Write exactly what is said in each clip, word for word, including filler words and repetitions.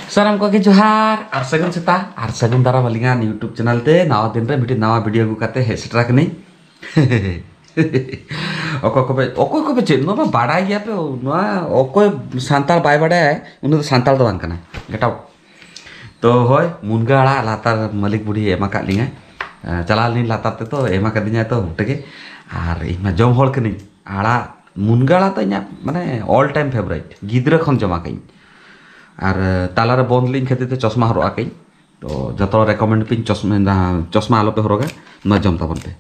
ᱥᱟᱱᱟᱢ ᱠᱚᱜᱮ ᱡᱚᱦᱟᱨ ᱟᱨ ᱥᱟᱹᱜᱩᱱ ᱥᱮᱛᱟᱜ ᱟᱨ ᱥᱟᱹᱜᱩᱱ ᱫᱟᱨᱟᱢ ᱟᱹᱞᱤᱧᱟᱜ YouTube ᱪᱮᱱᱮᱞ ᱛᱮ ᱱᱟᱣᱟ ᱫᱤᱱ ᱨᱮ ᱢᱤᱫᱴᱤᱡ ᱱᱟᱣᱟ ᱵᱷᱤᱰᱤᱭᱳ ᱟᱹᱜᱩ ᱠᱟᱛᱮ ᱦᱮᱡ ᱥᱮᱴᱮᱨ ᱟᱠᱟᱱᱟᱹᱧ᱾ ᱚᱠᱚᱭ ᱠᱚᱯᱮ, ᱚᱠᱚᱭ ᱠᱚᱯᱮ ᱪᱮᱫ, ᱱᱚᱣᱟ ᱢᱟ ᱵᱟᱰᱟᱭ ᱜᱮᱭᱟ ᱯᱮ, ᱱᱚᱣᱟ ᱚᱠᱚᱭ ᱥᱟᱱᱛᱟᱲ ᱵᱟᱭ ᱵᱟᱰᱟᱭᱟ, ᱩᱱᱤ ᱫᱚ ᱥᱟᱱᱛᱟᱲ ᱫᱚ ᱵᱟᱝ ᱠᱟᱱᱟ, ᱮᱴᱟᱜ᱾ ᱛᱚ ᱦᱳᱭ, ᱢᱩᱱᱜᱟᱹ ᱟᱲᱟᱜ ᱞᱟᱛᱟᱨ ᱢᱟᱹᱞᱤᱠ ᱵᱩᱰᱷᱤ ᱮᱢ ᱟᱠᱟᱫ ᱞᱤᱧᱟᱹ᱾ ᱮ, ᱪᱟᱞᱟᱣ ᱞᱤᱧ ᱞᱟᱛᱟᱨ ᱛᱮ, ᱛᱚ ᱮᱢ ᱟᱠᱟᱫᱤᱧᱟ ᱛᱚ ᱩᱱ ᱛᱮᱜᱮ᱾ ᱟᱨ ᱤᱧ ᱢᱟ ᱡᱚᱢ ᱦᱚᱲ ᱠᱟᱹᱱᱟᱹᱧ, ᱟᱲᱟᱜ, ᱢᱩᱱᱜᱟᱹ ᱟᱲᱟᱜ ᱫᱚ ᱤᱧᱟᱹᱜ ᱢᱟᱱᱮ all time favourite, ᱜᱤᱫᱽᱨᱟᱹ ᱠᱷᱚᱱ ᱡᱚᱢ ᱟᱠᱟᱫᱟᱹᱧ᱾ ᱟᱨ ᱛᱟᱞᱟᱨᱮ ᱵᱚᱱᱫ ᱞᱤᱧ ᱠᱷᱟᱹᱛᱤᱨ ᱛᱮ ᱪᱚᱥᱢᱟ ᱦᱚᱨᱚᱜ ᱟᱠᱟᱫᱟᱹᱧ᱾ ᱛᱚ ᱡᱚᱛᱚ ᱦᱚᱲ ᱨᱮᱠᱚᱢᱮᱱᱰ ᱯᱮ, ᱪᱚᱥᱢᱟ, ᱪᱚᱥᱢᱟ ᱟᱞᱚᱯᱮ ᱦᱚᱨᱚᱜᱟ, ᱱᱚᱣᱟ ᱡᱚᱢ ᱛᱟᱵᱚᱱ ᱯᱮ᱾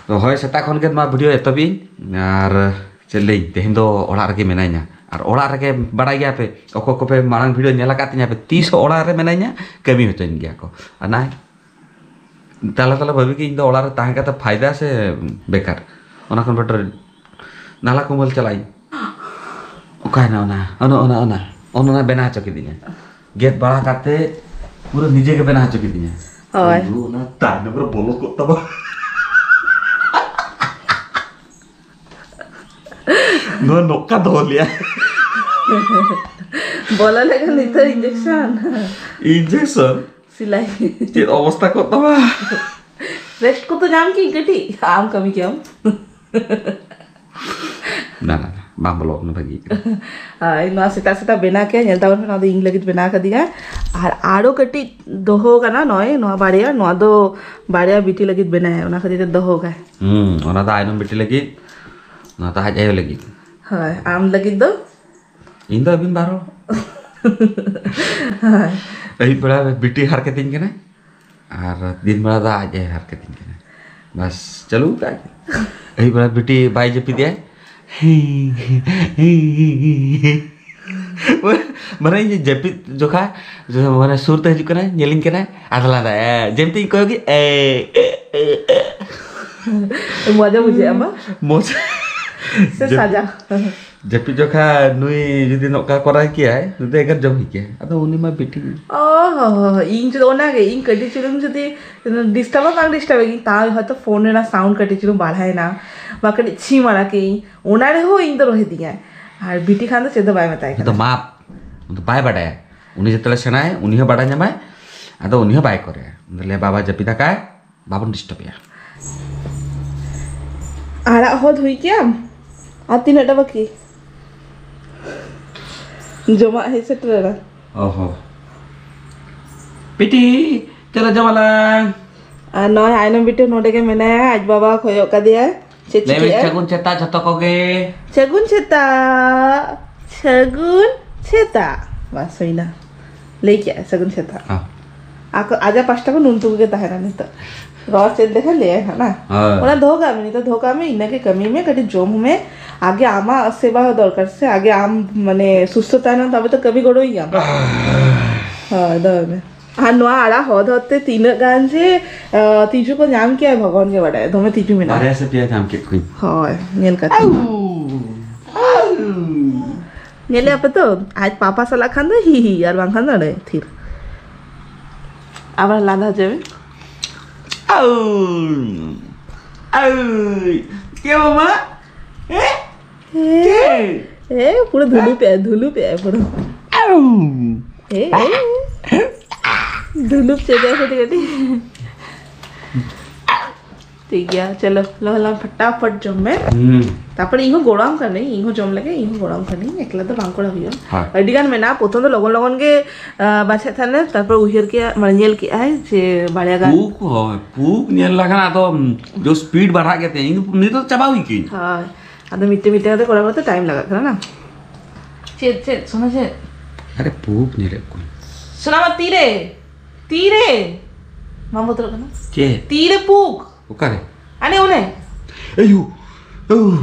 ᱛᱚ ᱦᱳᱭ, ᱥᱮᱛᱟᱜ ᱠᱷᱚᱱ ᱜᱮ ᱱᱚᱣᱟ ᱵᱷᱤᱰᱤᱭᱳ ᱮᱛᱚᱦᱚᱵ ᱤᱧ᱾ ᱟᱨ ᱪᱮᱫ ᱞᱟᱹᱭ, ᱛᱮᱦᱮᱧ ᱫᱚ ᱚᱲᱟᱜ ᱨᱮᱜᱮ ᱢᱮᱱᱟᱹᱧᱟ᱾ ᱟᱨ ᱚᱲᱟᱜ ᱨᱮᱜᱮ, ᱵᱟᱲᱟᱭ ᱜᱮᱭᱟ ᱯᱮ, ᱚᱠᱚᱭ ᱠᱚᱯᱮ ᱢᱟᱲᱟᱝ ᱵᱷᱤᱰᱤᱭᱳ ᱧᱮᱞ ᱟᱠᱟᱫ ᱛᱤᱧᱟ ᱯᱮ, ᱛᱤᱥ ᱦᱚᱸ ᱚᱲᱟᱜ ᱨᱮ ᱢᱮᱱᱟᱹᱧᱟ, ᱠᱟᱹᱢᱤ ᱦᱚᱪᱚᱧ ᱜᱮᱭᱟ ᱠᱚ᱾ ᱟᱨ ᱱᱟᱭ ᱛᱟᱞᱟ ᱛᱟᱞᱟ ᱵᱷᱟᱹᱵᱤ ᱠᱤ ᱤᱧ ᱫᱚ ᱚᱲᱟᱜ ᱨᱮ ᱛᱟᱦᱮᱸ ᱠᱟᱛᱮ ᱯᱷᱟᱭᱫᱟ ᱥᱮ ᱵᱮᱠᱟᱨ? ᱚᱱᱟ ᱠᱷᱚᱱ ᱵᱮᱴᱟᱨ ᱱᱟᱞᱟ ᱠᱩᱢᱵᱟᱹᱞ ᱪᱟᱞᱟᱜ ᱤᱧ᱾ ᱚᱠᱟᱭᱮᱱᱟ ᱚᱱᱟ? ᱚᱱᱟ, ᱚᱱᱟ, ᱚᱱᱟ, ᱚᱱᱟ, ᱚᱱᱟ ᱵᱮᱱᱟᱣ ᱦᱚᱪᱚ ᱠᱤᱫᱤᱧᱟ᱾ ᱜᱮᱫ ᱵᱟᱲᱟ ᱠᱟᱛᱮ ᱯᱩᱨᱟᱹ ᱱᱤᱡᱮ ᱜᱮ ᱵᱮᱱᱟᱣ ᱦᱚᱪᱚ ᱠᱤᱫᱤᱧᱟ᱾ ᱦᱳᱭ᱾ ᱟᱭᱳ, ᱚᱱᱟ ᱛᱟᱭᱱᱚᱢ ᱨᱮ ᱵᱚᱞᱚ ᱠᱚᱜ ᱛᱟᱢᱟ᱾ ᱱᱚᱣᱟ ᱱᱚᱝᱠᱟ ᱫᱚᱦᱚ ᱞᱮᱭᱟ᱾ ᱵᱚᱞᱚ ᱞᱮᱠᱷᱟᱱ ᱱᱤᱛᱚᱜ ᱤᱧᱡᱮᱠᱥᱚᱱ᱾ ᱤᱧᱡᱮᱠᱥᱚᱱ? ᱥᱤᱞᱟᱭ᱾ ᱪᱮᱫ ᱚᱵᱚᱥᱛᱟ ᱠᱚᱜ ᱛᱟᱢᱟ? ᱨᱮᱥᱴ ᱠᱚ ᱛᱚ ᱧᱟᱢ ᱠᱤᱧ ᱠᱟᱹᱴᱤᱡ, ᱟᱢ ᱠᱟᱹᱢᱤ ᱠᱮᱭᱟᱢ᱾ ᱱᱟ, ᱱᱟ, ᱱᱟ, ᱵᱟᱝ ᱵᱚᱞᱚ ᱠᱟᱱᱟ, ᱵᱷᱟᱹᱜᱤ ᱠᱟᱱᱟ᱾ ᱦᱳᱭ, ᱱᱚᱣᱟ ᱥᱮᱛᱟᱜ ᱥᱮᱛᱟᱜ ᱵᱮᱱᱟᱣ ᱠᱮᱭᱟ, ᱧᱮᱞ ᱛᱟᱵᱚᱱ ᱯᱮ, ᱱᱚᱣᱟ ᱫᱚ ᱤᱧ ᱞᱟᱹᱜᱤᱫ ᱵᱮᱱᱟᱣ ᱠᱟᱫᱤᱧᱟ᱾ ᱟᱨ ᱟᱨᱚ ᱠᱟᱹᱴᱤᱡ ᱫᱚᱦᱚ ᱠᱟᱱᱟ, ᱱᱚᱜᱼᱚᱭ ᱱᱚᱣᱟ ᱵᱟᱨᱭᱟ, ᱱᱚᱣᱟ ᱫᱚ ᱵᱟᱨᱭᱟ ᱵᱤᱴᱤ ᱞᱟᱹᱜᱤᱫ ᱵᱮᱱᱟᱣ, ᱚᱱᱟ ᱠᱷᱟᱹᱛᱤᱨ ᱛᱮ ᱫᱚᱦᱚ ᱠᱟᱭ᱾ ᱦᱩᱸ, ᱚᱱᱟ ᱫᱚ ᱟᱭᱱᱚᱢ ᱵᱤᱴᱤ ᱞᱟᱹᱜᱤᱫ, ᱱᱚᱣᱟ ᱫᱚ ᱟᱡ ᱟᱭᱳ ᱞᱟᱹᱜᱤᱫ᱾ ᱦᱳᱭ, ᱟᱢ ᱞᱟᱹᱜᱤᱫ ᱫᱚ? ᱤᱧ ᱫᱚ ᱟᱹᱵᱤᱱ ᱵᱟᱨ ᱦᱚᱲ᱾ ᱦᱳᱭ᱾ ᱟᱹᱭᱩᱵ ᱵᱮᱲᱟ ᱵᱤᱴᱤ ᱦᱟᱨᱠᱮᱛᱤᱧ ᱠᱟᱱᱟᱭ, ᱟᱨ ᱫᱤᱱ ᱵᱮᱲᱟ ᱫᱚ ᱟᱡ ᱮ ᱦᱟᱨᱠᱮᱛᱤᱧ ᱠᱟᱱᱟᱭ᱾ ᱵᱟᱥ, ᱪᱟᱹᱞᱩ ᱠᱟᱜ ᱜᱮ᱾ ᱟᱹᱭᱩᱵ ᱵᱮᱲᱟ ᱵᱤᱴᱤ ᱵᱟᱭ ᱡᱟᱹᱯᱤᱫᱮᱜᱼᱟᱭ᱾ ᱢᱟᱱᱮ, ᱤᱧ ᱡᱟᱹᱯᱤᱫ ᱡᱚᱠᱷᱟ, ᱢᱟᱱᱮ, ᱥᱩᱨ ᱛᱮ ᱦᱤᱡᱩᱜ ᱠᱟᱱᱟᱭ, ᱧᱮᱞᱤᱧ ᱠᱟᱱᱟᱭ, ᱟᱫᱚ ᱞᱟᱸᱫᱟ, ᱮ, ᱡᱮᱢᱛᱤ ᱤᱧ ᱠᱚᱭᱚᱜ ᱜᱮ, ᱮ, ᱮ, ᱮ, ᱮ᱾ ᱢᱚᱡᱟ ᱵᱩᱡᱷᱟᱹᱜᱼᱟ ᱵᱟᱝ? ᱢᱚᱡᱟ᱾ ᱥᱮ ᱡᱟᱹᱯᱤᱫ, ᱥᱟᱡᱟ? ᱡᱟᱹᱯᱤᱫ ᱡᱚᱠᱷᱟ ᱱᱩᱭ ᱡᱩᱫᱤ ᱱᱚᱝᱠᱟ ᱠᱚᱨᱟᱣ ᱠᱮᱭᱟᱭ, ᱱᱩᱭ ᱫᱚ ᱮᱜᱮᱨ ᱡᱚᱢ ᱦᱩᱭ ᱠᱮᱭᱟ᱾ ᱟᱫᱚ ᱩᱱᱤ ᱢᱟ ᱵᱤᱴᱤ᱾ ᱚ ᱦᱚ ᱦᱚ, ᱤᱧ ᱡᱩᱫᱤ ᱚᱱᱟᱜᱮ, ᱤᱧ ᱠᱟᱹᱴᱤᱡ ᱪᱩᱞᱩᱝ ᱡᱩᱫᱤ ᱰᱤᱥᱴᱟᱵᱟ ᱵᱟᱝ ᱰᱤᱥᱴᱟᱵᱮᱜ ᱜᱤᱧ, ᱛᱟᱣ ᱦᱚᱭᱛᱳ ᱯᱷᱳᱱ ᱨᱮᱱᱟᱜ ᱥᱟᱣᱩᱱᱰ ᱠᱟᱹᱴᱤᱡ ᱪᱩᱞᱩᱝ ᱵᱟᱲᱦᱟᱭᱮᱱᱟ, ᱵᱟ ᱠᱟᱹᱴᱤᱡ ᱪᱷᱤᱢ ᱟᱲᱟᱜ ᱠᱮᱜ ᱤᱧ, ᱚᱱᱟ ᱨᱮᱦᱚᱸ ᱤᱧ ᱫᱚ ᱨᱚᱦᱮᱫᱤᱧᱟᱭ᱾ ᱟᱨ ᱵᱤᱴᱤ ᱠᱷᱟᱱ ᱫᱚ ᱪᱮᱫ ᱫᱚ ᱵᱟᱭ ᱢᱮᱛᱟᱭ ᱩᱱᱤ ᱫᱚ ᱠᱟᱱᱟ᱾ ᱢᱟᱯ, ᱩᱱᱤ ᱫᱚ ᱵᱟᱭ ᱵᱟᱰᱟᱭᱟ᱾ ᱩᱱᱤ ᱡᱚᱛᱚ ᱞᱮ ᱥᱮᱬᱟᱭ, ᱩᱱᱤ ᱦᱚᱸ ᱵᱟᱰᱟᱭ ᱧᱟᱢᱟᱭ᱾ ᱟᱫᱚ ᱩᱱᱤ ᱦᱚᱸ ᱵᱟᱭ ᱠᱚᱨᱮ᱾ ᱩᱱ ᱫᱚ ᱞᱟᱹᱭᱟ, "ᱵᱟᱵᱟ ᱡᱟᱹᱯᱤᱫ ᱟᱠᱟᱭ, ᱵᱟᱵᱚᱱ ᱰᱤᱥᱴᱟᱵᱮᱭᱟ᱾" ᱟᱲᱟᱜ ᱦᱚᱫ ᱦᱩᱭ ᱠᱮᱜᱼᱟᱢ? ᱟᱨ ᱛᱤᱱᱟᱹᱜ ᱴᱟ ᱵᱟᱹᱠᱤ? ᱡᱚᱢᱟᱜ ᱦᱮᱡ ᱥᱮᱴᱮᱨ ᱮᱱᱟ᱾ ᱚ ᱦᱚᱸ᱾ ᱯᱤᱴᱤ, ᱪᱚᱞᱚ ᱡᱚᱢ ᱟᱞᱟᱝ᱾ ᱟᱨ ᱱᱚᱜᱼᱚᱭ ᱟᱭᱱᱚᱢ ᱵᱤᱴᱤ ᱱᱚᱰᱮ ᱜᱮ ᱢᱮᱱᱟᱭᱟ, ᱟᱡ ᱵᱟᱵᱟ ᱠᱚᱭᱚᱜ ᱠᱟᱫᱮᱭᱟᱭ᱾ ᱪᱮᱫ ᱞᱟᱹᱭ ᱢᱮ, ᱪᱤᱠᱟᱹᱜᱼᱟ? ᱥᱟᱹᱜᱩᱱ ᱥᱮᱛᱟᱜ ᱡᱷᱚᱛᱚ ᱠᱚᱜᱮ᱾ ᱥᱟᱹᱜᱩᱱ ᱥᱮᱛᱟᱜ, ᱥᱟᱹᱜᱩᱱ ᱥᱮᱛᱟᱜ᱾ ᱵᱟᱥ, ᱦᱩᱭᱱᱟ᱾ ᱞᱟᱹᱭ ᱠᱮᱜᱼᱟᱭ, "ᱥᱟᱹᱜᱩᱱ ᱥᱮᱛᱟᱜ᱾" ᱦᱚᱸ᱾ ᱟᱠᱚ, ᱟᱡᱟᱜ ᱯᱟᱥᱴᱟ ᱠᱷᱚᱱ ᱩᱱᱠᱩ ᱜᱮ ᱛᱟᱦᱮᱱᱟ ᱱᱤᱛᱚᱜ᱾ ᱨᱚᱲ ᱪᱮᱫ ᱞᱮᱠᱷᱟᱱ ᱞᱟᱹᱭᱟᱭ ᱦᱟᱸᱜ, ᱱᱟ? ᱦᱳᱭ᱾ ᱚᱱᱟ ᱫᱚᱦᱚ ᱠᱟᱜ ᱢᱮ, ᱱᱤᱛᱚᱜ ᱫᱚᱦᱚ ᱠᱟᱜ ᱢᱮ, ᱤᱱᱟᱹᱜᱮ ᱠᱟᱹᱢᱤ ᱢᱮ, ᱠᱟᱹᱴᱤᱡ ᱡᱚᱢ ᱢᱮ᱾ ᱟᱜᱮ ᱟᱢᱟᱜ ᱥᱮᱵᱟ ᱦᱚᱸ ᱫᱚᱨᱠᱟᱨ ᱥᱮ, ᱟᱜᱮ ᱟᱢ, ᱢᱟᱱᱮ, ᱥᱩᱥᱛᱷᱚ ᱛᱟᱦᱮᱱᱟᱢ, ᱛᱚᱵᱮ ᱛᱚ ᱠᱟᱹᱢᱤ ᱜᱚᱲᱚᱭ ᱧᱟᱢᱟ᱾ ᱦᱳᱭ, ᱫᱚᱦᱚᱭ ᱢᱮ᱾ ᱟᱨ ᱱᱚᱣᱟ ᱟᱲᱟᱜ ᱦᱚᱫ ᱦᱚᱫ ᱛᱮ ᱛᱤᱱᱟᱹᱜ ᱜᱟᱱ ᱡᱮ, ᱟᱸ, ᱛᱤᱡᱩ ᱠᱚ ᱧᱟᱢ ᱠᱮᱜᱼᱟ, ᱵᱷᱟᱜᱽᱣᱟᱱ ᱜᱮ ᱵᱟᱰᱟᱭᱟ, ᱫᱚᱢᱮ ᱛᱤᱡᱩ ᱢᱮᱱᱟᱜᱼᱟ᱾ ᱵᱟᱨᱭᱟ ᱥᱮ ᱯᱮᱭᱟ ᱧᱟᱢ ᱠᱮᱫ ᱠᱚᱣᱟᱧ᱾ ᱦᱳᱭ, ᱧᱮᱞ ᱠᱟᱛᱮ᱾ ᱟᱣ! ᱟᱣ! ᱧᱮᱞᱮ ᱟᱯᱮ ᱛᱚ, ᱟᱡ ᱯᱟᱯᱟ ᱥᱟᱞᱟᱜ ᱠᱷᱟᱱ ᱫᱚ ᱦᱤ ᱦᱤ, ᱟᱨ ᱵᱟᱝᱠᱷᱟᱱ ᱫᱚ ᱚᱸᱰᱮ ᱛᱷᱤᱨ᱾ ᱟᱵᱟᱨ ᱞᱟᱸᱫᱟ ᱦᱚᱪᱚᱭ ᱢᱮ᱾ ᱟᱣ! ᱟᱣ! ᱪᱮᱫ ᱢᱟᱢᱟ? ᱦᱮᱸ? ᱦᱮᱸ, ᱯᱩᱨᱟᱹ ᱫᱷᱩᱞᱩᱯ ᱮ, ᱫᱷᱩᱞᱩᱯ ᱮ ᱯᱩᱨᱟᱹ᱾ ᱟᱣ! ᱮ, ᱮ᱾ ᱫᱷᱩᱞᱩᱯ ᱪᱮᱫ ᱮ ᱠᱟᱹᱴᱤᱡ ᱠᱟᱹᱴᱤᱡ᱾ ᱴᱷᱤᱠ ᱜᱮᱭᱟ, ᱪᱚᱞᱚ, ᱞᱚᱜᱚᱱ ᱞᱚᱜᱚᱱ ᱯᱷᱟᱴᱟᱯᱷᱟᱴ ᱡᱚᱢ ᱢᱮ᱾ ᱦᱩᱸ᱾ ᱛᱟᱨᱯᱚᱨᱮ ᱤᱧ ᱦᱚᱸ ᱜᱚᱲᱚ ᱟᱢ ᱠᱟᱹᱱᱟᱹᱧ, ᱤᱧ ᱦᱚᱸ ᱡᱚᱢ ᱞᱮᱜᱮ, ᱤᱧ ᱦᱚᱸ ᱜᱚᱲᱚ ᱟᱢ ᱠᱟᱹᱱᱟᱹᱧ, ᱮᱠᱞᱟ ᱫᱚ ᱵᱟᱝ ᱠᱚᱨᱟᱣ ᱦᱩᱭᱩᱜᱼᱟ᱾ ᱦᱳᱭ᱾ ᱟᱹᱰᱤ ᱜᱟᱱ ᱢᱮᱱᱟᱜᱼᱟ, ᱯᱨᱚᱛᱷᱚᱢ ᱫᱚ ᱞᱚᱜᱚᱱ ᱞᱚᱜᱚᱱ ᱜᱮ, ᱟᱸ, ᱵᱟᱪᱷᱟᱜ ᱛᱟᱦᱮᱸ ᱞᱮ, ᱛᱟᱨᱯᱚᱨᱮ ᱩᱭᱦᱟᱹᱨ ᱠᱮᱜᱼᱟ, ᱢᱟᱱᱮ ᱧᱮᱞ ᱠᱮᱜᱼᱟᱭ ᱡᱮ ᱵᱟᱨᱭᱟ ᱜᱟᱱ᱾ ᱯᱩᱠ, ᱦᱳᱭ, ᱯᱩᱠ ᱧᱮᱞ ᱞᱮᱠᱷᱟᱱ ᱟᱫᱚ, ᱩᱸ, ᱡᱳᱨ speed ᱵᱟᱲᱦᱟᱜ ᱜᱮ ᱛᱤᱧ, ᱤᱧ ᱫᱚ ᱱᱤᱛᱚᱜ ᱪᱟᱵᱟ ᱦᱩᱭ ᱠᱤᱧ᱾ ᱦᱳᱭ, ᱟᱫᱚ ᱢᱤᱫᱴᱮᱱ ᱢᱤᱫᱴᱮᱱ ᱠᱟᱛᱮ ᱠᱚᱨᱟᱣ ᱠᱟᱛᱮ time ᱞᱟᱜᱟᱜ ᱠᱟᱱᱟ ᱱᱟ᱾ ᱪᱮᱫ, ᱪᱮᱫ, ᱥᱳᱱᱟ ᱪᱮᱫ? ᱟᱨᱮ, ᱯᱩᱠ ᱧᱮᱞᱮᱫ ᱠᱚᱣᱟᱧ᱾ ᱥᱳᱱᱟ ᱢᱟ ᱛᱤᱨᱮ? ᱛᱤᱨᱮ? ᱵᱟᱢ ᱵᱚᱛᱚᱨᱚᱜ ᱠᱟᱱᱟ? ᱪᱮᱫ? ᱛᱤᱨᱮ ᱯᱩᱠ? ᱚᱠᱟᱨᱮ? ᱟᱱᱮ ᱚᱱᱮ᱾ ᱮᱭᱩ! ᱮᱭᱩ!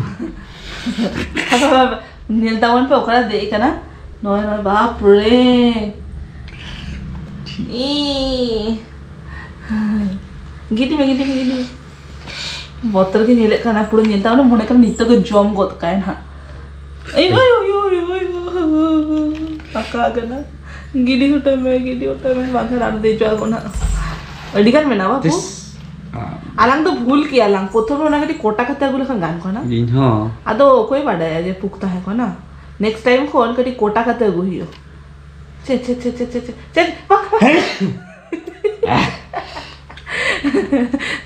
ᱧᱮᱞ ᱛᱟᱵᱚᱱ ᱯᱮ ᱚᱠᱟᱨᱮ ᱫᱮᱡ ᱠᱟᱱᱟ᱾ ᱱᱚᱜᱼᱚᱭ, ᱱᱚᱜᱼᱚᱭ, ᱵᱟᱯ ᱨᱮ! ᱤ! ᱜᱤᱰᱤ ᱢᱮ, ᱜᱤᱰᱤ ᱢᱮ, ᱜᱤᱰᱤ ᱢᱮ᱾ ᱵᱚᱛᱚᱨ ᱜᱮ ᱧᱮᱞᱮᱫ ᱠᱟᱱᱟ, ᱯᱩᱨᱟᱹ ᱧᱮᱞ ᱛᱟᱵᱚᱱ, ᱢᱚᱱᱮ ᱠᱟᱱᱟ ᱱᱤᱛᱚᱜ ᱜᱮ ᱡᱚᱢ ᱜᱚᱫ ᱠᱟᱭ ᱱᱟᱦᱟᱜ᱾ ᱮᱭ, ᱳᱭ, ᱳᱭ, ᱳᱭ, ᱳᱭ, ᱳᱭ, ᱯᱟᱠᱟ ᱠᱟᱱᱟ᱾ ᱜᱤᱰᱤ ᱦᱚᱴᱚ ᱢᱮ, ᱜᱤᱰᱤ ᱦᱚᱴᱚ ᱢᱮ, ᱵᱟᱝᱠᱷᱟᱱ ᱟᱨ ᱫᱮᱡᱚᱜ ᱟᱵᱚ ᱱᱟᱦᱟᱜ᱾ ᱟᱹᱰᱤ ᱜᱟᱱ ᱢᱮᱱᱟᱜᱼᱟ ᱵᱟᱹᱵᱩ᱾ ᱛᱤᱥ? ᱟᱞᱟᱝ ᱫᱚ ᱵᱷᱩᱞ ᱠᱮᱜᱼᱟ ᱞᱟᱝ, ᱯᱨᱚᱛᱷᱚᱢ ᱨᱮ ᱚᱱᱟ ᱠᱟᱹᱴᱤᱡ ᱠᱚᱴᱟ ᱠᱟᱛᱮ ᱟᱹᱜᱩ ᱞᱮᱠᱷᱟᱱ ᱜᱟᱱ ᱠᱚᱜᱼᱟ ᱱᱟ᱾ ᱤᱧ ᱦᱚᱸ᱾ ᱟᱫᱚ ᱚᱠᱚᱭ ᱵᱟᱰᱟᱭᱟ ᱡᱮ ᱯᱩᱠ ᱛᱟᱦᱮᱸ ᱠᱟᱱᱟ? Next time ᱠᱷᱚᱱ ᱠᱟᱹᱴᱤᱡ ᱠᱚᱴᱟ ᱠᱟᱛᱮ ᱟᱹᱜᱩ ᱦᱩᱭᱩᱜᱼᱟ᱾ ᱪᱮᱫ, ᱪᱮᱫ, ᱪᱮᱫ, ᱪᱮᱫ, ᱪᱮᱫ, ᱪᱮᱫ? ᱵᱟᱝ, ᱵᱟᱝ᱾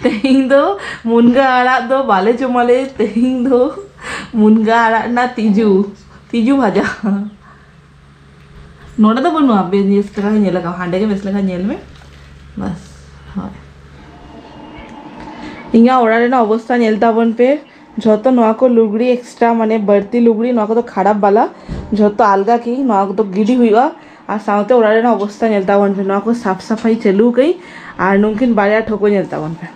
ᱛᱮᱦᱮᱧ ᱫᱚ ᱢᱩᱱᱜᱟᱹ ᱟᱲᱟᱜ ᱫᱚ ᱵᱟᱞᱮ ᱡᱚᱢᱟᱞᱮ, ᱛᱮᱦᱮᱧ ᱫᱚ ᱢᱩᱱᱜᱟᱹ ᱟᱲᱟᱜ ᱨᱮᱱᱟᱜ ᱛᱤᱡᱩ, ᱛᱤᱡᱩ ᱵᱷᱟᱡᱟ᱾ ᱱᱚᱰᱮ ᱫᱚ ᱵᱟᱹᱱᱩᱜᱼᱟ, ᱵᱮᱥ ᱞᱮᱠᱟ ᱧᱮᱞ ᱟᱠᱟᱫ, ᱦᱟᱸᱰᱮ ᱜᱮ ᱵᱮᱥ ᱞᱮᱠᱟ ᱧᱮᱞ ᱢᱮ᱾ ᱵᱟᱥ, ᱦᱳᱭ᱾ ᱤᱧᱟᱹᱜ ᱚᱲᱟᱜ ᱨᱮᱱᱟᱜ ᱚᱵᱚᱥᱛᱟ ᱧᱮᱞ ᱛᱟᱵᱚᱱ ᱯᱮ᱾ ᱡᱷᱚᱛᱚ ᱱᱚᱣᱟ ᱠᱚ ᱞᱩᱜᱽᱲᱤ extra, ᱢᱟᱱᱮ ᱵᱟᱹᱲᱛᱤ ᱞᱩᱜᱽᱲᱤ, ᱱᱚᱣᱟ ᱠᱚᱫᱚ ᱠᱷᱟᱨᱟᱯ ᱵᱟᱞᱟ, ᱡᱷᱚᱛᱚ ᱟᱞᱜᱟ ᱠᱤ, ᱱᱚᱣᱟ ᱠᱚᱫᱚ ᱜᱤᱰᱤ ᱦᱩᱭᱩᱜᱼᱟ᱾ ᱟᱨ ᱥᱟᱶᱛᱮ ᱚᱲᱟᱜ ᱨᱮᱱᱟᱜ ᱚᱵᱚᱥᱛᱟ ᱧᱮᱞ ᱛᱟᱵᱚᱱ ᱯᱮ, ᱱᱚᱣᱟ ᱠᱚ ᱥᱟᱯ ᱥᱟᱯᱷᱟᱭ ᱪᱟᱹᱞᱩ ᱠᱟᱹᱧ, ᱟᱨ ᱱᱩᱠᱤᱱ ᱵᱟᱨᱭᱟ ᱴᱷᱚᱠᱚ ᱧᱮᱞ ᱛᱟᱵᱚᱱ ᱯᱮ᱾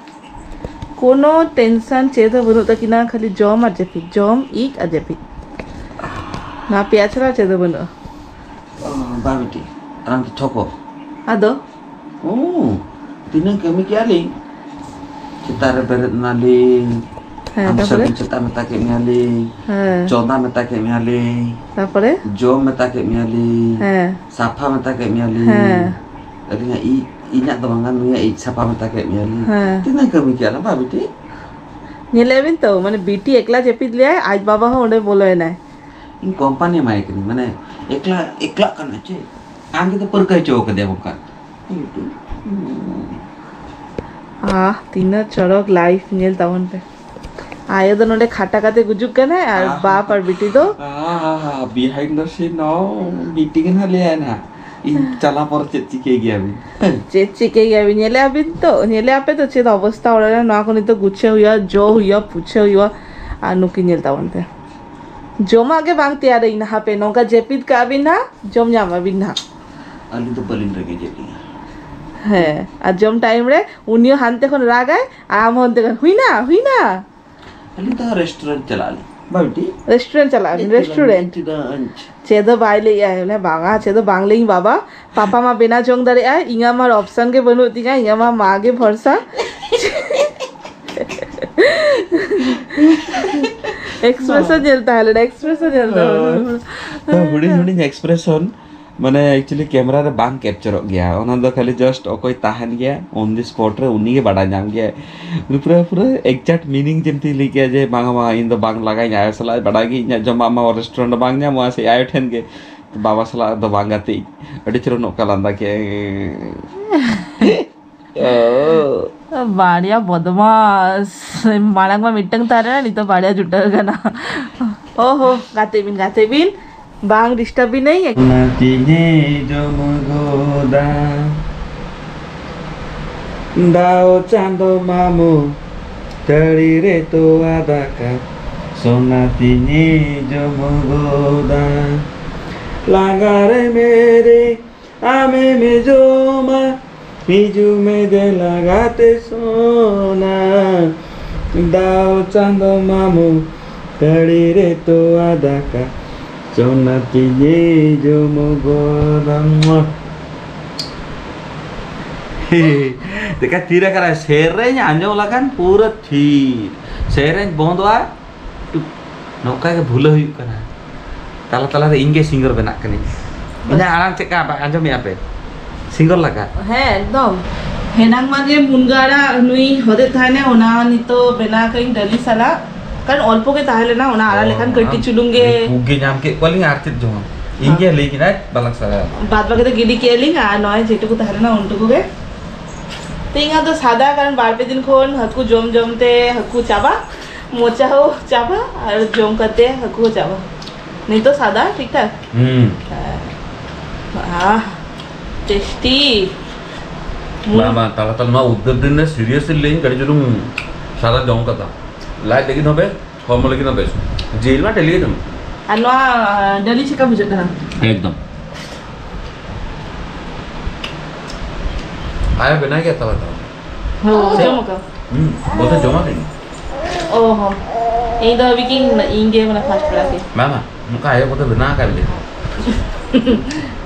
ᱠᱳᱱᱳ tension ᱪᱮᱫ ᱦᱚᱸ ᱵᱟᱹᱱᱩᱜ ᱛᱟᱹᱠᱤᱱᱟ, ᱠᱷᱟᱹᱞᱤ ᱡᱚᱢ ᱟᱨ ᱡᱟᱹᱯᱤᱫ, ᱡᱚᱢ, ᱤᱡ ᱟᱨ ᱡᱟᱹᱯᱤᱫ᱾ ᱱᱚᱣᱟ ᱯᱮᱭᱟ ᱪᱷᱟᱲᱟ ᱪᱮᱫ ᱦᱚᱸ ᱵᱟᱹᱱᱩᱜᱼᱟ᱾ ᱚ, ᱵᱟ ᱵᱤᱴᱤ, ᱟᱨ ᱟᱢ ᱫᱚ ᱴᱷᱚᱠᱚ? ᱟᱫᱚ? ᱳ, ᱛᱤᱱᱟᱹᱜ ᱠᱟᱹᱢᱤ ᱠᱮᱜᱼᱟ ᱞᱤᱧ᱾ ᱥᱮᱛᱟᱜ ᱨᱮ ᱵᱮᱨᱮᱫ ᱮᱱᱟᱞᱤᱧ᱾ ᱦᱮᱸ, ᱟᱢ ᱛᱟᱯᱚᱨᱮ? ᱥᱟᱹᱜᱩᱱ ᱥᱮᱛᱟᱜ ᱢᱮᱛᱟ ᱠᱮᱫ ᱢᱮᱭᱟᱞᱤᱧ᱾ ᱦᱮᱸ᱾ ᱪᱚᱸᱫᱟ ᱢᱮᱛᱟ ᱠᱮᱫ ᱢᱮᱭᱟᱞᱤᱧ᱾ ᱛᱟᱯᱚᱨᱮ? ᱡᱚᱢ ᱢᱮᱛᱟ ᱠᱮᱫ ᱢᱮᱭᱟᱞᱤᱧ᱾ ᱦᱮᱸ᱾ ᱥᱟᱯᱷᱟ ᱢᱮᱛᱟ ᱠᱮᱫ ᱢᱮᱭᱟᱞᱤᱧ᱾ ᱦᱮᱸ᱾ ᱟᱹᱞᱤᱧᱟᱜ ᱤᱡ, ᱤᱧᱟᱜ ᱫᱚ ᱵᱟᱝᱟ, ᱱᱩᱭᱟᱜ ᱤᱡ ᱥᱟᱯᱷᱟ ᱢᱮᱛᱟ ᱠᱮᱫ ᱢᱮᱭᱟᱞᱤᱧ᱾ ᱦᱮᱸ᱾ ᱛᱤᱱᱟᱹᱜ ᱠᱟᱹᱢᱤ ᱠᱮᱜᱼᱟ ᱞᱮ, ᱵᱟ ᱵᱤᱴᱤ? ᱧᱮᱞᱮᱫ ᱵᱤᱱ ᱛᱚ, ᱢᱟᱱᱮ ᱵᱤᱴᱤ ᱮᱠᱞᱟ ᱡᱟᱹᱯᱤᱫ ᱞᱮᱭᱟᱭ, ᱟᱡ ᱵᱟᱵᱟ ᱦᱚᱸ ᱚᱸᱰᱮ ᱵᱚᱞᱚᱭᱮᱱᱟᱭ᱾ ᱤᱧ ᱠᱳᱢᱯᱟᱱᱤ ᱮᱢᱟᱭ ᱠᱟᱹᱱᱟᱹᱧ, ᱢᱟᱱᱮ ᱮᱠᱞᱟ, ᱮᱠᱞᱟᱜ ᱠᱟᱱᱟ ᱪᱮ? ᱟᱢ ᱜᱮᱛᱚ ᱯᱟᱹᱨᱠᱟᱹ ᱦᱚᱪᱚ ᱠᱟᱫᱮᱭᱟ ᱚᱱᱠᱟ᱾ ᱟᱦ, ᱛᱤᱱᱟᱹᱜ ᱪᱚᱨᱚᱠ life ᱧᱮᱞ ᱛᱟᱵᱚᱱ ᱯᱮ᱾ ᱟᱭᱳ ᱫᱚ ᱱᱚᱰᱮ ᱠᱷᱟᱴᱟ ᱠᱟᱛᱮ ᱜᱩᱡᱩᱜ ᱠᱟᱱᱟᱭ ᱟᱨ ᱟᱦ᱾ ᱵᱟᱯ ᱟᱨ ᱵᱤᱴᱤ ᱫᱚ ᱟᱦ, behind the scene ᱱᱚ ᱵᱤᱴᱤ ᱜᱮ ᱱᱟᱦᱟᱜ ᱞᱟᱹᱭᱟᱭ ᱱᱟᱦᱟᱜ, ᱤᱧ ᱪᱟᱞᱟᱣ ᱯᱚᱨ ᱪᱮᱫ ᱪᱤᱠᱟᱹᱭ ᱜᱮᱭᱟ ᱵᱤᱱ? ᱪᱮᱫ ᱪᱤᱠᱟᱹᱭ ᱜᱮᱭᱟ ᱵᱤᱱ? ᱧᱮᱞᱮ ᱟᱵᱤᱱ ᱛᱚ, ᱧᱮᱞᱮ ᱟᱯᱮ ᱛᱚ ᱪᱮᱫ ᱚᱵᱚᱥᱛᱟ ᱚᱲᱟᱜ ᱨᱮ, ᱱᱚᱣᱟ ᱠᱚ ᱱᱤᱛᱚᱜ ᱜᱩᱪᱷᱟᱹᱣ ᱦᱩᱭᱩᱜᱼᱟ, ᱡᱚ ᱦᱩᱭᱩᱜᱼᱟ, ᱯᱩᱪᱷᱟᱹᱣ ᱦᱩᱭᱩᱜᱼᱟ, ᱟᱨ ᱱᱩᱠᱤᱱ ᱧᱮᱞ ᱛᱟᱵᱚᱱ ᱯᱮ᱾ ᱡᱚᱢᱟᱜ ᱜᱮ ᱵᱟᱝ ᱛᱮᱭᱟᱨᱟᱹᱧ ᱱᱟᱦᱟᱜ ᱯᱮ, ᱱᱚᱝᱠᱟ ᱡᱟᱹᱯᱤᱫ ᱠᱟᱜ ᱵᱤᱱ ᱱᱟᱦᱟᱜ, ᱡᱚᱢ ᱧᱟᱢ ᱟᱵᱤᱱ ᱱᱟᱦᱟᱜ᱾ ᱟᱹᱞᱤᱧ ᱫᱚ ᱵᱟᱹᱞᱤᱧ ᱨᱮᱸᱜᱮᱡᱮᱫ ᱞᱤᱧᱟ᱾ ᱦᱮᱸ, ᱟᱨ ᱡᱚᱢ time ᱨᱮ ᱩᱱᱤ ᱦᱚᱸ ᱦᱟᱱᱛᱮ ᱠᱷᱚᱱ ᱨᱟᱜᱟᱭ ᱟᱨ ᱟᱢ ᱦᱚᱸ ᱦᱚᱱᱛᱮ ᱠᱷᱚᱱ, "ᱦᱩᱭᱱᱟ, ᱦᱩᱭᱱᱟ?" ᱟᱹᱞᱤᱧ ᱫᱚ restaurant ᱪᱟᱞᱟᱜ ᱟᱹᱞᱤᱧ᱾ ᱵᱟᱝ ᱵᱤᱴᱤ? Restaurant ᱪᱟᱞᱟᱜ ᱟᱹᱵᱤᱱ, ᱞᱟᱹᱭ ᱠᱮᱫᱟ ᱨᱮᱥᱴᱩᱨᱮᱱᱴ? ᱞᱤᱧ ᱪᱮᱫᱟᱜ ᱟᱧᱪ-, ᱪᱮᱫ ᱦᱚᱸ ᱵᱟᱭ ᱞᱟᱹᱭᱮᱜᱼᱟ, ᱵᱚᱞᱮ, "ᱵᱟᱝᱟ, ᱪᱮᱫ ᱦᱚᱸ ᱵᱟᱝ ᱞᱟᱹᱭᱟᱹᱧ ᱵᱟᱵᱟ, ᱯᱟᱯᱟ ᱢᱟ ᱵᱮᱱᱟᱣ ᱡᱚᱝ ᱫᱟᱲᱮᱭᱟᱜᱼᱟᱭ, ᱤᱧᱟᱹᱜ ᱢᱟ ᱟᱨ option ᱜᱮ ᱵᱟᱹᱱᱩᱜ ᱛᱤᱧᱟ, ᱤᱧᱟᱹᱜ ᱢᱟ ᱢᱟ ᱜᱮ ᱵᱷᱚᱨᱥᱟ᱾" Expression ᱧᱮᱞ ᱛᱟᱦᱮᱸ ᱞᱮᱱᱟ, expression ᱧᱮᱞ ᱛᱟᱦᱮᱸ ᱞᱮᱱᱟ᱾ ᱦᱮᱸ, ᱦᱩᱰᱤᱧ ᱦᱩᱰᱤᱧ expression, ᱢᱟᱱᱮ, actually camera ᱨᱮ ᱵᱟᱝ capture ᱚᱜ ᱜᱮᱭᱟ, ᱚᱱᱟ ᱫᱚ ᱠᱷᱟᱹᱞᱤ just ᱚᱠᱚᱭ ᱛᱟᱦᱮᱱ ᱜᱮᱭᱟ on the spot ᱨᱮ, ᱩᱱᱤ ᱜᱮ ᱵᱟᱰᱟᱭ ᱧᱟᱢ ᱜᱮᱭᱟᱭ᱾ ᱩᱱᱤ ᱯᱩᱨᱟᱹ, ᱯᱩᱨᱟᱹ exact meaning ᱡᱮᱢᱛᱤ ᱞᱟᱹᱭ ᱠᱮᱭᱟ ᱡᱮ, "ᱵᱟᱝᱟ, ᱵᱟᱝᱟ, ᱤᱧ ᱫᱚ ᱵᱟᱝ ᱞᱟᱜᱟᱧ, ᱟᱭᱳ ᱥᱟᱞᱟᱜ ᱵᱟᱰᱟᱭ ᱜᱮ, ᱤᱧᱟᱹᱜ ᱡᱚᱢᱟᱜ ᱢᱟ restaurant ᱨᱮ ᱵᱟᱝ ᱧᱟᱢᱚᱜᱼᱟ, ᱥᱮ ᱟᱭᱳ ᱴᱷᱮᱱ ᱜᱮ᱾" ᱵᱟᱵᱟ ᱥᱟᱞᱟᱜ ᱫᱚ ᱵᱟᱝ ᱜᱟᱛᱮᱜ, ᱟᱹᱰᱤ ᱪᱚᱨᱚᱠ ᱱᱚᱝᱠᱟ ᱞᱟᱸᱫᱟ ᱠᱮᱫ᱾ ᱳ᱾ ᱵᱟᱨᱭᱟ ᱵᱚᱫᱢᱟᱥ᱾ ᱢᱟᱲᱟᱝ ᱢᱟ ᱢᱤᱫᱴᱟᱝ ᱛᱟᱦᱮᱸ ᱞᱮᱱᱟ, ᱱᱤᱛᱚᱜ ᱵᱟᱨᱭᱟ ᱡᱩᱴᱟᱹᱣ ᱠᱟᱱᱟ᱾ ᱳᱦᱳ, ᱜᱟᱛᱮ ᱵᱤᱱ, ᱜᱟᱛᱮ ᱵᱤᱱ, ᱵᱟᱝ ᱰᱤᱥᱴᱟᱵ ᱵᱤᱱᱟᱹᱧ᱾ ᱚᱱᱟ ᱛᱤᱧᱮ ᱡᱚᱢ ᱜᱚᱫᱟ, ᱫᱟᱣ ᱪᱟᱸᱫᱚ ᱢᱟᱢᱩ, ᱛᱟᱹᱲᱤ ᱨᱮ ᱛᱚᱣᱟ ᱫᱟᱠᱟ, ᱥᱚᱱᱟ ᱛᱤᱧᱮ ᱡᱚᱢ ᱜᱚᱫᱟ᱾ ᱞᱟᱸᱜᱟ ᱨᱮ ᱢᱮᱨᱮ ᱟᱢᱮᱢ ᱡᱚᱢᱟ, ᱦᱤᱡᱩᱜ ᱢᱮ ᱫᱮᱞᱟ ᱜᱟᱛᱮ ᱥᱚᱱᱟ᱾ ᱫᱟᱣ ᱪᱟᱸᱫᱚ ᱢᱟᱢᱩ, ᱛᱟᱹᱲᱤ ᱨᱮ ᱛᱚᱣᱟ ᱫᱟᱠᱟ, ᱥᱚᱱᱟ ᱛᱤᱧᱮ ᱡᱚᱢ ᱜᱚᱫᱟ᱾ ᱪᱮᱠᱟ ᱛᱷᱤᱨ ᱟᱠᱟᱱᱟᱭ? ᱥᱮᱨᱮᱧ ᱟᱸᱡᱚᱢ ᱞᱮᱠᱷᱟᱱ ᱯᱩᱨᱟᱹ ᱛᱷᱤᱨ, ᱥᱮᱨᱮᱧ ᱵᱚᱱᱫᱚᱜᱼᱟ᱾ ᱴᱩᱠ᱾ ᱱᱚᱝᱠᱟ ᱜᱮ ᱵᱷᱩᱞᱟᱹᱣ ᱦᱩᱭᱩᱜ ᱠᱟᱱᱟ᱾ ᱛᱟᱞᱟ ᱛᱟᱞᱟ ᱨᱮ ᱤᱧ ᱜᱮ ᱥᱤᱝᱜᱟᱨ ᱵᱮᱱᱟᱜ ᱠᱟᱹᱱᱟᱹᱧ᱾ ᱤᱧᱟᱹᱜ ᱟᱲᱟᱝ ᱪᱮᱫ ᱞᱮᱠᱟ ᱟᱸᱡᱚᱢᱮᱜᱼᱟ ᱯᱮ? ᱥᱤᱝᱜᱟᱨ ᱞᱮᱠᱟ? ᱦᱮᱸ, ᱮᱠᱫᱚᱢ᱾ ᱦᱮᱱᱟᱝ ᱢᱟ ᱡᱮ ᱢᱩᱱᱜᱟᱹ ᱟᱲᱟᱜ ᱱᱩᱭ ᱦᱚᱫᱮᱫ ᱛᱟᱦᱮᱱᱮ, ᱚᱱᱟ ᱱᱤᱛᱚᱜ ᱵᱮᱱᱟᱣ ᱠᱟᱹᱧ ᱰᱟᱹᱞᱤ ᱥᱟᱞᱟᱜ᱾ ᱠᱟᱨᱚᱱ ᱚᱞᱯᱚ ᱜᱮ ᱛᱟᱦᱮᱸ ᱞᱮᱱᱟ, ᱚᱱᱟ ᱟᱲᱟᱜ ᱚ, ᱞᱮᱠᱷᱟᱱ ᱠᱟᱹᱴᱤᱡ ᱟᱢ ᱪᱩᱞᱩᱝ ᱜᱮ᱾ ᱩᱵ ᱜᱮ ᱧᱟᱢ ᱠᱮᱫ ᱠᱚᱣᱟᱞᱤᱧ, ᱟᱨ ᱪᱮᱫ ᱡᱚᱢᱟ? ᱤᱧ ᱜᱮ ᱞᱟᱹᱭ ᱠᱮᱫᱟᱭ, ᱵᱟᱞᱟᱝ ᱥᱟᱨᱟ᱾ ᱵᱟᱫ ᱵᱟᱹᱠᱤ ᱫᱚ ᱜᱤᱰᱤ ᱠᱮᱫᱼᱟ ᱞᱤᱧ, ᱟᱨ ᱱᱚᱜᱼᱚᱭ ᱡᱮᱴᱩᱠᱩ ᱛᱟᱦᱮᱸ ᱞᱮᱱᱟ ᱩᱱᱴᱩᱠᱩ ᱜᱮ᱾ ᱛᱮᱦᱮᱧ ᱟᱫᱚ ᱥᱟᱫᱟ, ᱠᱟᱨᱚᱱ ᱵᱟᱨ ᱯᱮ ᱫᱤᱱ ᱠᱷᱚᱱ ᱦᱟᱹᱠᱩ ᱡᱚᱢ ᱡᱚᱢ ᱛᱮ ᱦᱟᱹᱠᱩ ᱪᱟᱵᱟ, ᱢᱚᱪᱟ ᱦᱚᱸ ᱪᱟᱵᱟ, ᱟᱨ ᱡᱚᱢ ᱠᱟᱛᱮ ᱦᱟᱹᱠᱩ ᱦᱚᱸ ᱪᱟᱵᱟ᱾ ᱱᱤᱛᱚᱜ ᱥᱟᱫᱟ, ᱴᱷᱤᱠ ᱴᱷᱟᱠ? ᱦᱩᱸ᱾ ᱦᱮᱸ᱾ ᱟᱦ, ᱴᱮᱥᱴᱤ᱾ ᱵᱟᱝ, ᱵᱟᱝ, ᱛᱟᱦᱞᱮ, ᱛᱟᱦᱞᱮ ᱱᱚᱣᱟ ᱩᱫᱽᱜᱟᱹᱨ ᱫᱤᱱ ᱨᱮ seriously ᱞᱟᱹᱭᱟᱹᱧ, ᱠᱟᱹᱴᱤᱡ ᱪᱩᱞᱩᱝ ᱥᱟᱫᱟ ᱡᱚᱢ ᱠᱟᱫᱟ᱾ ᱞᱟᱡ ᱞᱟᱹᱜᱤᱫ ᱦᱚᱸ ᱵᱮᱥ, ᱦᱚᱲᱢᱚ ᱞᱟᱹᱜᱤᱫ ᱦᱚᱸ ᱵᱮᱥ᱾ ᱡᱤᱞ ᱢᱟ daily ᱜᱮ ᱡᱚᱢ᱾ ᱟᱨ ᱱᱚᱣᱟ, ᱟᱸ, ᱰᱟᱹᱞᱤ ᱪᱮᱫᱠᱟ ᱵᱩᱡᱷᱟᱹᱜ ᱠᱟᱱᱟ? ᱮᱠᱫᱚᱢ᱾ ᱟᱭᱳ ᱵᱮᱱᱟᱣ ᱜᱮᱭᱟ ᱛᱟᱦᱞᱮ ᱛᱚ? ᱦᱳᱭ, ᱥᱮ? ᱡᱚᱢ ᱟᱠᱟᱫ᱾ ᱦᱩᱸ, ᱵᱚᱞᱛᱮ ᱡᱚᱢᱟ ᱠᱤ? ᱚ ᱦᱚᱸ᱾ ᱤᱧ ᱫᱚ ᱵᱷᱟᱵᱤ ᱠᱤᱧ, ᱤᱧ ᱜᱮ ᱢᱟᱱᱮ first ᱯᱮᱲᱟ ᱠᱤ᱾ ᱵᱟᱝ, ᱵᱟᱝ, ᱱᱚᱝᱠᱟ ᱟᱭᱳ ᱠᱚᱫᱚ ᱵᱮᱱᱟᱣ ᱟᱠᱟᱫ ᱜᱮᱭᱟ᱾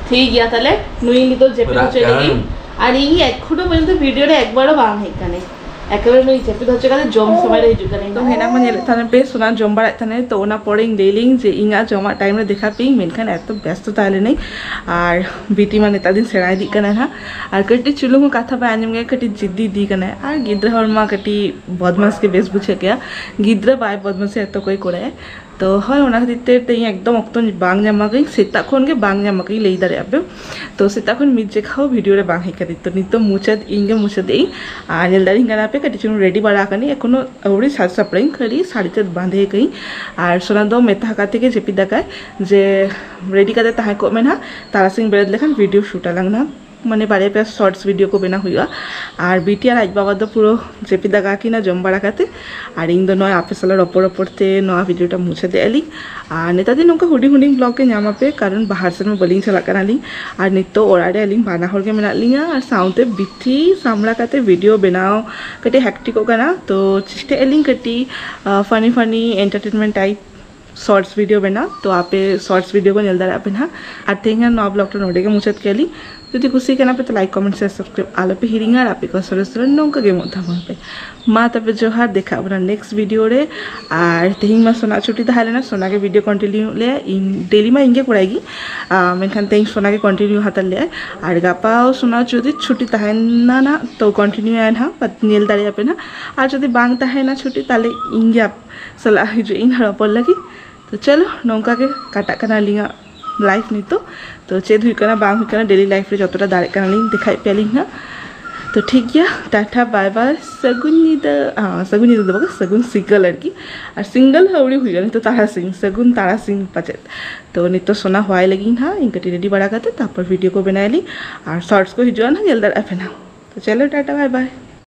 ᱴᱷᱤᱠ ᱜᱮᱭᱟ, ᱛᱟᱦᱞᱮ ᱱᱩᱭ ᱱᱤᱛᱚᱜ ᱡᱟᱹᱯᱤᱫ ᱨᱟᱜ ᱦᱚᱪᱚᱭ ᱞᱟᱹᱜᱤᱫ᱾ ᱠᱟᱱ᱾ ᱟᱨ ᱤᱧ ᱮᱠᱷᱚᱱᱳ ᱯᱚᱨᱡᱚᱱᱛᱚ video ᱨᱮ ᱮᱠᱵᱟᱨ ᱦᱚᱸ ᱵᱟᱝ ᱦᱮᱡ ᱠᱟᱱᱟᱭ᱾ ᱮᱠᱮᱵᱟᱨᱮ ᱱᱩᱭ ᱡᱟᱹᱯᱤᱫ ᱦᱚᱪᱚ ᱠᱟᱛᱮ ᱡᱚᱢ ᱥᱚᱢᱚᱭ ᱨᱮ ᱦᱤᱡᱩᱜ ᱠᱟᱱᱟᱭ᱾ ᱛᱚ, ᱦᱮᱱᱟᱝ ᱢᱟ ᱧᱮᱞᱮᱫ ᱛᱟᱦᱮᱱ ᱯᱮ, ᱥᱳᱱᱟ ᱡᱚᱢ ᱵᱟᱲᱟᱭᱮᱫ ᱛᱟᱦᱮᱱᱟᱭ, ᱛᱚ ᱚᱱᱟ ᱯᱚᱨᱮᱧ ᱞᱟᱹᱭ ᱞᱤᱧ ᱡᱮ ᱤᱧᱟᱜ ᱡᱚᱢᱟᱜ time ᱨᱮ ᱫᱮᱠᱷᱟ ᱯᱮᱭᱟᱹᱧ, ᱢᱮᱱᱠᱷᱟᱱ ᱮᱛᱚ ᱵᱮᱥᱛᱚ ᱛᱟᱦᱮᱸ ᱞᱮᱱᱟᱹᱧ᱾ ᱟᱨ ᱵᱤᱴᱤ ᱢᱟ ᱱᱮᱛᱟᱨ ᱫᱤᱱ ᱥᱮᱬᱟ ᱤᱫᱤᱜ ᱠᱟᱱᱟᱭ ᱱᱟᱦᱟᱜ, ᱟᱨ ᱠᱟᱹᱴᱤᱡ ᱪᱩᱞᱩᱝ ᱦᱚᱸ ᱠᱟᱛᱷᱟ ᱵᱟᱭ ᱟᱸᱡᱚᱢ ᱜᱮᱭᱟ, ᱠᱟᱹᱴᱤᱡ ᱡᱤᱫᱫᱤ ᱤᱫᱤ ᱠᱟᱱᱟᱭ᱾ ᱟᱨ ᱜᱤᱫᱽᱨᱟᱹ ᱦᱚᱲ ᱢᱟ ᱠᱟᱹᱴᱤᱡ ᱵᱚᱫᱢᱟᱥ ᱜᱮ ᱵᱮᱥ ᱵᱩᱡᱷᱟᱹᱜ ᱜᱮᱭᱟ, ᱜᱤᱫᱽᱨᱟᱹ ᱵᱟᱭ ᱵᱚᱫᱢᱟᱥᱤ ᱮᱛᱚ ᱠᱚᱭ ᱠᱚᱲᱟᱭ᱾ ᱛᱚ ᱦᱳᱭ, ᱚᱱᱟ ᱠᱷᱟᱹᱛᱤᱨ ᱛᱮ ᱛᱮᱦᱮᱧ ᱮᱠᱫᱚᱢ ᱚᱠᱛᱚ ᱵᱟᱝ ᱧᱟᱢ ᱟᱠᱟᱫᱟᱹᱧ, ᱥᱮᱛᱟᱜ ᱠᱷᱚᱱ ᱜᱮ ᱵᱟᱝ ᱧᱟᱢ ᱟᱠᱟᱫᱟᱹᱧ, ᱞᱟᱹᱭ ᱫᱟᱲᱮᱭᱟᱜᱼᱟ ᱯᱮ᱾ ᱛᱚ ᱥᱮᱛᱟᱜ ᱠᱷᱚᱱ ᱢᱤᱫ ᱡᱮᱠᱷᱟᱣ ᱵᱷᱤᱰᱤᱭᱳ ᱨᱮ ᱵᱟᱝ ᱦᱮᱡ ᱠᱟᱛᱮ, ᱛᱚ ᱱᱤᱛᱚᱜ ᱢᱩᱪᱟᱹᱫ, ᱤᱧ ᱜᱮ ᱢᱩᱪᱟᱹᱫ ᱮᱫ ᱟᱹᱧ᱾ ᱟᱨ ᱧᱮᱞ ᱫᱟᱲᱮᱭᱟᱜ ᱠᱟᱱᱟ ᱯᱮ, ᱠᱟᱹᱴᱤᱡ ᱪᱩᱞᱩᱝ ᱨᱮᱰᱤ ᱵᱟᱲᱟ ᱟᱠᱟᱱᱟᱹᱧ, ᱮᱠᱷᱚᱱᱳ ᱟᱹᱣᱨᱤ ᱥᱟᱡᱽ ᱥᱟᱯᱲᱟᱣᱤᱧ, ᱠᱷᱟᱹᱞᱤ ᱥᱟᱹᱲᱤ ᱛᱮᱫ ᱵᱟᱸᱫᱮ ᱟᱠᱟᱫᱟᱹᱧ᱾ ᱟᱨ ᱥᱳᱱᱟ ᱫᱚ ᱢᱮᱛᱟ ᱟᱠᱟᱫ ᱛᱮᱜᱮ ᱡᱟᱹᱯᱤᱫ ᱫᱟᱠᱟᱭ ᱡᱮ ᱨᱮᱰᱤ ᱠᱟᱛᱮ ᱛᱟᱦᱮᱸ ᱠᱚᱜ ᱢᱮ ᱱᱟᱦᱟᱜ, ᱛᱟᱨᱟᱥᱤᱧ ᱵᱮᱨᱮᱫ ᱞᱮᱠᱷᱟᱱ ᱵᱷᱤᱰᱤᱭᱳ ᱥᱩᱴ ᱟᱞᱟᱝ ᱱᱟᱦᱟᱜ, ᱢᱟᱱᱮ ᱵᱟᱨᱭᱟ ᱯᱮᱭᱟ ᱥᱚᱨᱴᱥ ᱵᱷᱤᱰᱤᱭᱳ ᱠᱚ ᱵᱮᱱᱟᱣ ᱦᱩᱭᱩᱜᱼᱟ᱾ ᱟᱨ ᱵᱤᱴᱤ ᱟᱨ ᱟᱡ ᱵᱟᱵᱟ ᱫᱚ ᱯᱩᱨᱟᱹ ᱡᱟᱹᱯᱤᱫ ᱫᱟᱠᱟ ᱠᱤᱱᱟ ᱡᱚᱢ ᱵᱟᱲᱟ ᱠᱟᱛᱮ, ᱟᱨ ᱤᱧ ᱫᱚ ᱱᱚᱜᱼᱚᱭ ᱟᱯᱮ ᱥᱟᱞᱟᱜ ᱨᱚᱯᱚᱲ ᱨᱚᱯᱚᱲ ᱛᱮ ᱱᱚᱣᱟ ᱵᱷᱤᱰᱤᱭᱳ ᱴᱟ ᱢᱩᱪᱟᱹᱫ ᱮᱫ ᱟᱹᱞᱤᱧ᱾ ᱟᱨ ᱱᱮᱛᱟᱨ ᱫᱤᱱ ᱱᱚᱝᱠᱟ ᱦᱩᱰᱤᱧ ᱦᱩᱰᱤᱧ ᱵᱞᱚᱜ ᱜᱮ ᱧᱟᱢ ᱟᱯᱮ, ᱠᱟᱨᱚᱱ ᱵᱟᱦᱟᱨ ᱥᱮᱱ ᱢᱟ ᱵᱟᱹᱞᱤᱧ ᱪᱟᱞᱟᱜ ᱠᱟᱱᱟᱞᱤᱧ᱾ ᱟᱨ ᱱᱤᱛᱚᱜ ᱚᱲᱟᱜ ᱨᱮ ᱟᱹᱞᱤᱧ ᱵᱟᱱᱟ ᱦᱚᱲ ᱜᱮ ᱢᱮᱱᱟᱜ ᱞᱤᱧᱟ, ᱟᱨ ᱥᱟᱶᱛᱮ ᱵᱤᱴᱤ ᱥᱟᱢᱲᱟ ᱠᱟᱛᱮ ᱵᱷᱤᱰᱤᱭᱳ ᱵᱮᱱᱟᱣ ᱠᱟᱹᱴᱤᱡ ᱦᱮᱠᱴᱤᱠᱚᱜ ᱠᱟᱱᱟ᱾ ᱛᱚ ᱪᱮᱥᱴᱟᱭᱮᱫ ᱟᱹᱞᱤᱧ ᱠᱟᱹᱴᱤᱡ ᱯᱷᱟᱱᱤ ᱯᱷᱟᱱᱤ ᱮᱱᱴᱟᱨᱴᱮᱱᱢᱮᱱᱴ ᱴᱟᱭᱤᱯ ᱥᱚᱨᱴᱥ ᱵᱷᱤᱰᱤᱭᱳ ᱵᱮᱱᱟᱣ᱾ ᱛᱚ ᱟᱯᱮ ᱥᱚᱨᱴᱥ ᱵᱷᱤᱰᱤᱭᱳ ᱠᱚ ᱧᱮᱞ ᱫᱟᱲᱮᱭᱟᱜ ᱯᱮ ᱱᱟᱦᱟᱜ᱾ ᱟᱨ ᱛᱮᱦᱮᱧᱟᱜ ᱱᱚᱣᱟ ᱵᱞᱚᱜ ᱫᱚ ᱱᱚᱰᱮ ᱜᱮ ᱢᱩᱪᱟᱹᱫ ᱠᱮᱫ ᱟᱹᱞᱤᱧ᱾ ᱡᱩᱫᱤ ᱠᱩᱥᱤ ᱠᱟᱱᱟ ᱯᱮ ᱛᱚ ᱞᱟᱭᱤᱠ, ᱠᱚᱢᱮᱱᱴ, ᱥᱮᱭᱟᱨ, ᱥᱟᱵᱥᱠᱨᱟᱭᱤᱵ ᱟᱞᱚ ᱯᱮ ᱦᱤᱲᱤᱧᱟ᱾ ᱟᱨ ᱟᱯᱮ ᱠᱚ ᱥᱚᱨᱮᱥ ᱥᱚᱨᱮᱥ ᱱᱚᱝᱠᱟ ᱜᱮ ᱮᱢᱚᱜ ᱛᱟᱵᱚᱱ ᱯᱮ᱾ ᱢᱟ ᱛᱚᱵᱮ ᱡᱚᱦᱟᱨ, ᱫᱮᱠᱷᱟᱜ ᱟᱵᱚᱱ ᱱᱮᱠᱥᱴ ᱵᱷᱤᱰᱤᱭᱳ ᱨᱮ᱾ ᱟᱨ ᱛᱮᱦᱮᱧ ᱢᱟ ᱥᱳᱱᱟ ᱪᱷᱩᱴᱤ ᱛᱟᱦᱮᱸ ᱞᱮᱱᱟ, ᱥᱳᱱᱟ ᱜᱮ ᱵᱷᱤᱰᱤᱭᱳ ᱠᱚᱱᱴᱤᱱᱤᱭᱩ ᱞᱮᱭᱟ᱾ ᱤᱧ ᱰᱮᱞᱤ ᱢᱟ ᱤᱧ ᱜᱮ ᱠᱚᱨᱟᱣ ᱜᱮ, ᱟᱨ ᱢᱮᱱᱠᱷᱟᱱ ᱛᱮᱦᱮᱧ ᱥᱳᱱᱟ ᱜᱮ ᱠᱚᱱᱴᱤᱱᱤᱭᱩ ᱦᱟᱛᱟᱲ ᱞᱮᱭᱟᱭ᱾ ᱟᱨ ᱜᱟᱯᱟ ᱥᱳᱱᱟ ᱡᱩᱫᱤ ᱪᱷᱩᱴᱤ ᱛᱟᱦᱮᱱᱟ ᱱᱟᱦᱟᱜ ᱛᱚ ᱠᱚᱱᱴᱤᱱᱤᱭᱩ ᱟᱭ ᱱᱟᱦᱟᱜ, ᱧᱮᱞ ᱫᱟᱲᱮᱭᱟᱜ ᱯᱮ ᱱᱟᱦᱟᱜ᱾ ᱟᱨ ᱡᱩᱫᱤ ᱵᱟᱝ ᱛᱟᱦᱮᱱᱟ ᱪᱷᱩᱴᱤ, ᱛᱟᱦᱞᱮ ᱤᱧ ᱜᱮ ᱟᱯ- ᱥᱟᱞᱟᱜ ᱦᱤᱡᱩᱜ ᱤᱧ ᱨᱚᱯᱚᱲ ᱞᱟᱹᱜᱤᱫ᱾ ᱛᱚ ᱪᱚᱞᱚ, ᱱᱚᱝᱠᱟ ᱜᱮ ᱠᱟᱴᱟᱜ ᱠᱟᱱᱟ ᱟᱹᱞᱤᱧᱟᱜ ᱞᱟᱭᱤᱯᱷ ᱱᱤᱛᱚᱜ᱾ ᱛᱚ ᱪᱮᱫ ᱦᱩᱭᱩᱜ ᱠᱟᱱᱟ ᱵᱟᱝ ᱦᱩᱭᱩᱜ ᱠᱟᱱᱟ ᱰᱮᱞᱤ ᱞᱟᱭᱤᱯᱷ ᱨᱮ, ᱡᱚᱛᱚᱴᱟ ᱫᱟᱲᱮᱜ ᱠᱟᱱᱟᱞᱤᱧ ᱫᱮᱠᱷᱟᱭᱮᱫ ᱯᱮᱭᱟᱞᱤᱧ ᱦᱟᱸᱜ᱾ ᱛᱚ ᱴᱷᱤᱠ ᱜᱮᱭᱟ, ᱴᱟᱴᱟ ᱵᱟᱭ ᱵᱟᱭ, ᱥᱟᱹᱜᱩᱱ ᱧᱤᱫᱟᱹ᱾ ᱟᱸ, ᱥᱟᱹᱜᱩᱱ ᱧᱤᱫᱟᱹ ᱫᱚ ᱵᱟᱝ, ᱥᱟᱹᱜᱩᱱ ᱥᱤᱸᱜᱟᱹᱞ ᱟᱨᱠᱤ᱾ ᱟᱨ ᱥᱤᱸᱜᱟᱹᱞ ᱦᱚᱸ ᱟᱹᱣᱲᱤ ᱦᱩᱭᱩᱜᱼᱟ ᱱᱤᱛᱚᱜ ᱛᱟᱨᱟᱥᱤᱧ, ᱥᱟᱹᱜᱩᱱ ᱛᱟᱨᱟᱥᱤᱧ ᱯᱟᱪᱮᱫ᱾ ᱛᱚ ᱱᱤᱛᱚᱜ ᱥᱳᱱᱟ ᱦᱚᱦᱚᱣᱟᱭ ᱞᱟᱹᱜᱤᱫ ᱦᱟᱸᱜ, ᱤᱧ ᱠᱟᱹᱴᱤᱡ ᱨᱮᱰᱤ ᱵᱟᱲᱟ ᱠᱟᱛᱮ ᱛᱟᱨᱯᱚᱨ ᱵᱷᱤᱰᱤᱭᱳ ᱠᱚ ᱵᱮᱱᱟᱣ ᱟᱹᱞᱤᱧ᱾ ᱟᱨ ᱥᱚᱨᱴᱥ ᱠᱚ ᱦᱤᱡᱩᱜᱼᱟ ᱱᱟᱦᱟᱜ, ᱧᱮᱞ ᱫᱟᱲᱮᱭᱟᱜᱼᱟ ᱯᱮ ᱱᱟᱦᱟᱜ᱾ ᱛᱚ ᱪᱚᱞᱚ, ᱴᱟᱴᱟ ᱵᱟᱭ ᱵᱟᱭ᱾